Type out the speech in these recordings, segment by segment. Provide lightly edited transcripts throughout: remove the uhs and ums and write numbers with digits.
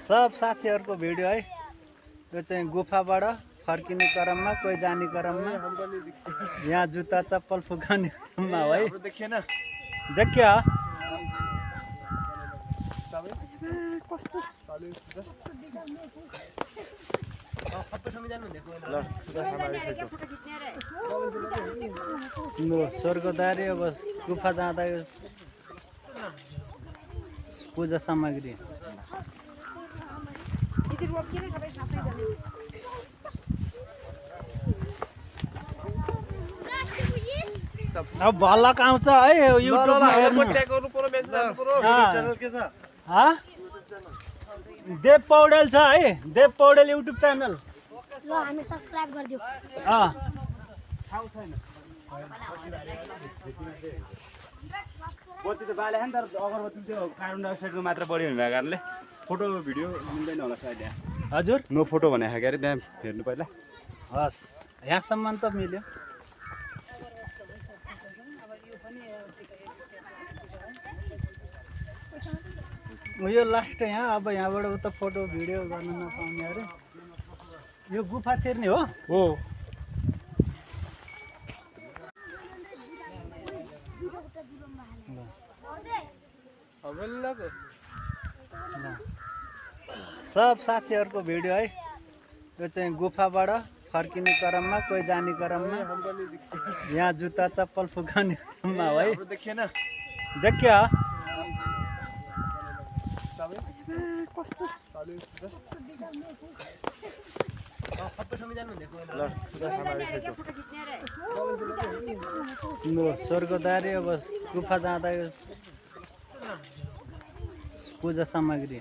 सब साथीहरुको video है। यो चाहिँ गुफाबाट फर्किने क्रममा कोही जाने क्रममा यहाँ जुत्ता चप्पल फुकाउने क्रममा है। देखियो स्वर्गद्वारी अब गुफा जाँदा पूजा सामग्री अब भलक आउँछ है युट्युबमा देव पौडेल छ है। देव पौडेल युट्युब च्यानल ल हामी सब्स्क्राइब गरिदियो। बत्ती त बाले नि तर अगरबत्ती त्यो कार्बन डाइअक्साइडको मात्रा बढी हुने भएको कारणले फोटो भिडियो मिल्दैन होला सायद यहाँ। हजुर नो फोटो भने क्या अरे त्यहाँ हेर्नु पहिला। हस् यहाँसम्म त मिल्यो। यो लास्ट यहाँ अब यहाँबाट उता फोटो भिडियो गर्न नपाउने अरे। यो गुफा छिर्ने हो। सब साथीहरुको भिडियो है। यो चाहिँ गुफाबाट फर्किने क्रममा कोही जाने क्रममा यहाँ जुत्ता चप्पल फुकाउने क्रममा है। देखियो स्वर्गद्वारी अब गुफा जाँदा पूजा सामग्री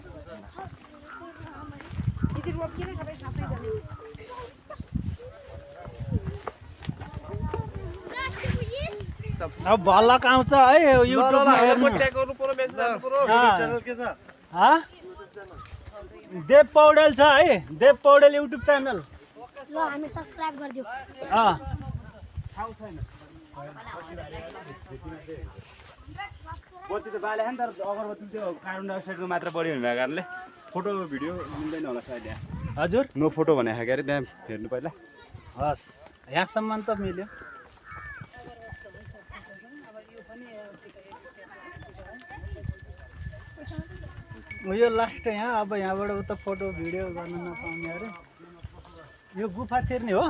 अब भलक आउँछ है युट्युबमा देव पौडेल छ है। देव पौडेल युट्युब च्यानल ल हामी सब्स्क्राइब गरिदियो। बत्ती त बाले नि तर अगरबत्ती त्यो कार्बन डाइअक्साइडको मात्रा बढी हुने भएको कारणले फोटो भिडियो मिल्दैन होला सायद यहाँ। हजुर नो फोटो भने क्या अरे त्यहाँ हेर्नु पहिला। हस् यहाँसम्म त मिल्यो। यो लास्ट यहाँ अब यहाँबाट उता फोटो भिडियो गर्न नपाउने अरे। यो गुफा छिर्ने हो।